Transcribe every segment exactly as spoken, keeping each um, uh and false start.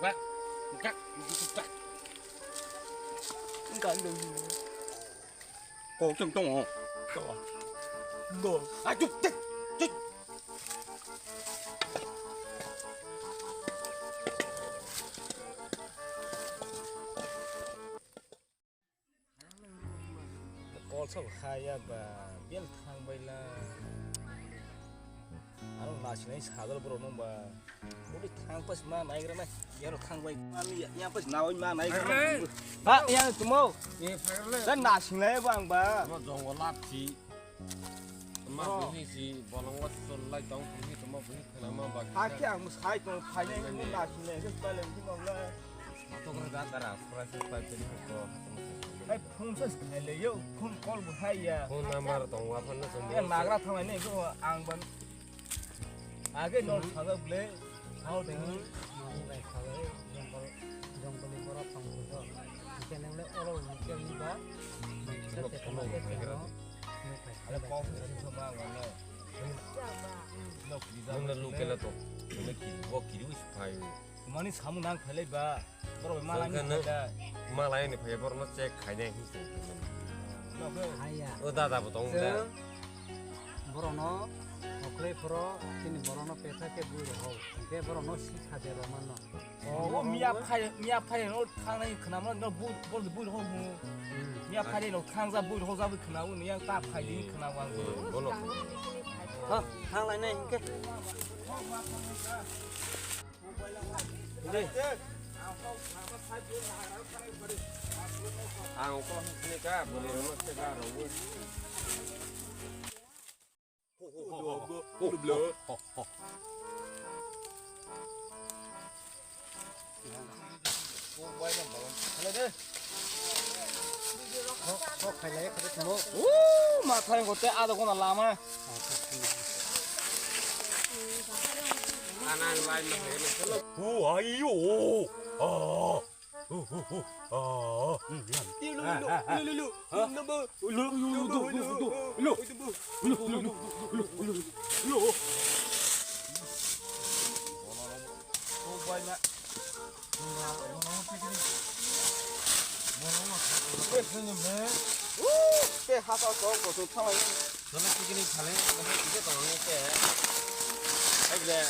Gak, gak, gak. Gak dong. Kok tong tong. Go. Go. Ayo, tik, tik. Kol sok khaya ba, bial thang bai la. Ano nasinai sadal bro nung ba. Uli thang pas ma naigra nai. Yaro thang bai ma ni ya pas na oi ma naigra nai. Ha ya tumo. Ni phagale. Dan nasinai bang ba. Ma jongol lapsi. Ma bini si bolong wa sol lai tong bini tumo bini khana ma ba. Ha ki ang sai tong phai nai mo nasinai. Ke pale mo la. Tokra da dara, pura se pai teni ko. Ai, phone sa khaile yo, phone call bo hai ya. Phone number tong wa phone na song. Ya nagra thangai ne ko ang ban. Age no saga ble. Hau de. Mani bai saga, jongol, jongol ni borok tong ko. Ke nang le oro ke ni ba. Phone phone hai gra. Ale kok sa so ma wa no. Nung na lu ke la to. Nung na ki bo ki ru phai. Mani samung nang phailai ba. Borok bai malai ni phailai. Malai ni phai borok no check khainai hin se. Haya. O dada bo tong da. Borok no oklai phoro tini borok no petha ke bui rok. Ke borok no sikha de rok man no. O miya phai miya phai no thangnai khna ma no bui bui rok mu. Miya phai no thangja bui rok ja bui khna u ni yang ta phai di khna wa. Bono. Ha, thanglai nai hinkhe. Ang ko sini ka, boleh rumah sega rawat. Mathai kote ada kona lama. Oh, ayo. Ah. Oh, oh, oh. Ah. Hmm, hmm. Lu, lu, lu, lu, lu, lu, lu. Ha? Lu, lu, lu. Lu, lu, lu, lu, lu, lu. Lu, lu, lu, lu, lu, lu. Lu. Oh, boy, ma. Tei hata kok bo tong thalai. Jono picnic khalai, ise tong ni ke. Ai le.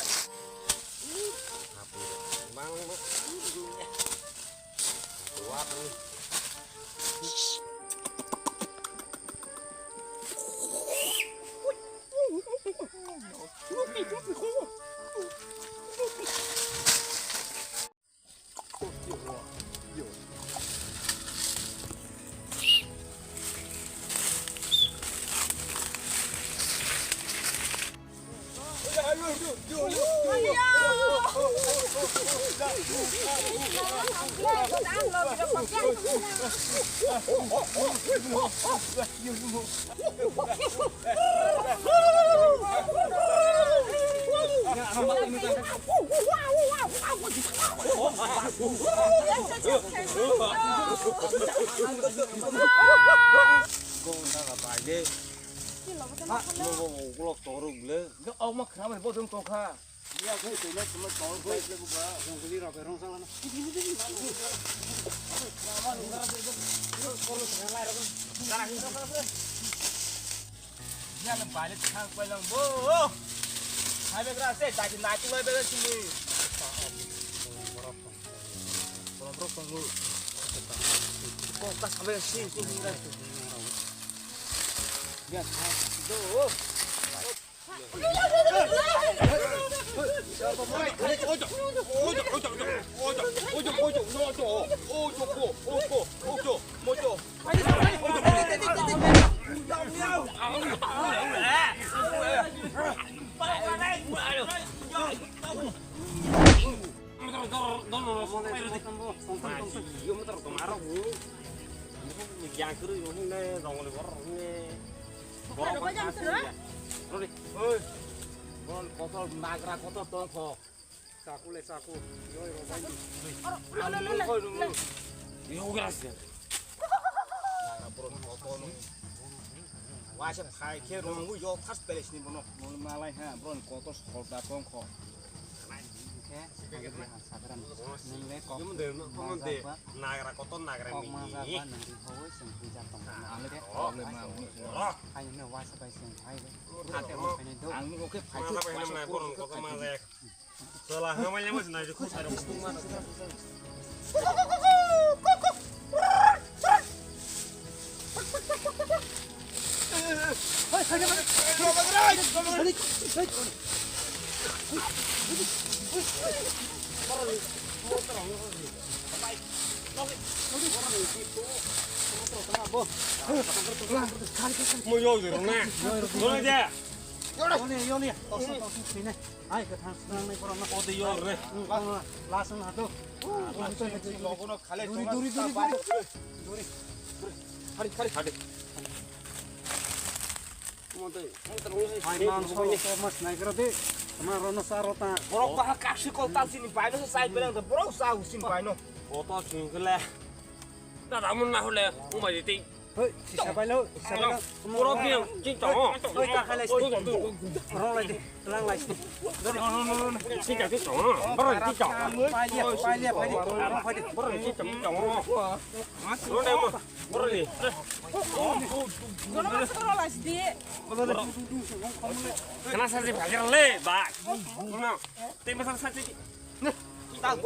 Bang, bang. Wa, bang. Yang balik sang kau yang bo. Hai begra se, dagi nai tu loi begra sini. Borok tongo. Kok kas sampai sini, sini, sini. Ya, do. Yang kiri ini dong, ini borok ini. Borok ini. Oi. Borok kotor nagra kotor tongkho. Chaku le chaku. Yo, yo, bai. Oro, lo, lo, lo, lo. Yo, gracias. Nagra borok kotor. Waisa phai khe rong yo first place ni bono. Malai ha, borok kotor solda tongkho. Khe, khe, khe, sakran. Nung le kok. Yum de, yum de. Nagra kotor nagra mini. Kok ma jak ba nang ri hoi seng ri jak tong. Ang le. Problem ma. Hai ne waisa bai seng hai le. Ang ni oke phai. Ma jak bai nang nai borok kotor ma jak. Sala hamai le mas nai khus. Mo yo de na. Yo de. Yo ni, yo ni. Tos, tos, tos, sini. Ai, kwthang swnamnai borok no. O de yo re. Lasong hado. Logono khale duri, duri, duri, duri. Duri. Hari, hari, hari. Ai, man, solo, solo, mas, nai kira de. Ma, rono, sa, rota. Borok bahal kaksi kol tal sini bai no sa sai belang de borok sa usin bai no. Koto sini kele. Dada mun na hole, umai de. Hoi, sisa bai lo, sisa bai lo. Puro biang, cing tong. Hoi, ta khalai. Rong lai de, lang lai. Cing tong, cing tong. Bro, cing tong. Pai dia, pai dia, pai dia. Rong pai dia. Bro, cing tong, cing tong. Bro, ni. Gono mas rong lai sidi. Kana sa si bhagir le, ba. Te masa sa si. Hindi,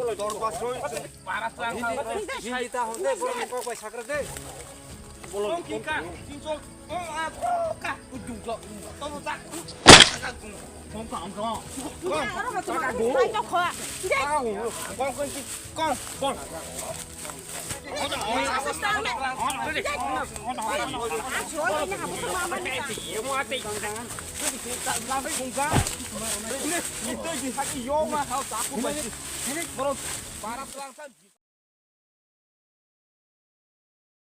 hindi ta honde, borok ni kok bai sakra de. Bolong kingka, kingso, oh, ah, oh, ka, ujung ko, tomo ta, kong ka, kong ka. Kong, kong, kong, kong. Kong ka. Ini, ini di hati yo ma hau taku bai. Borok para pelang sa.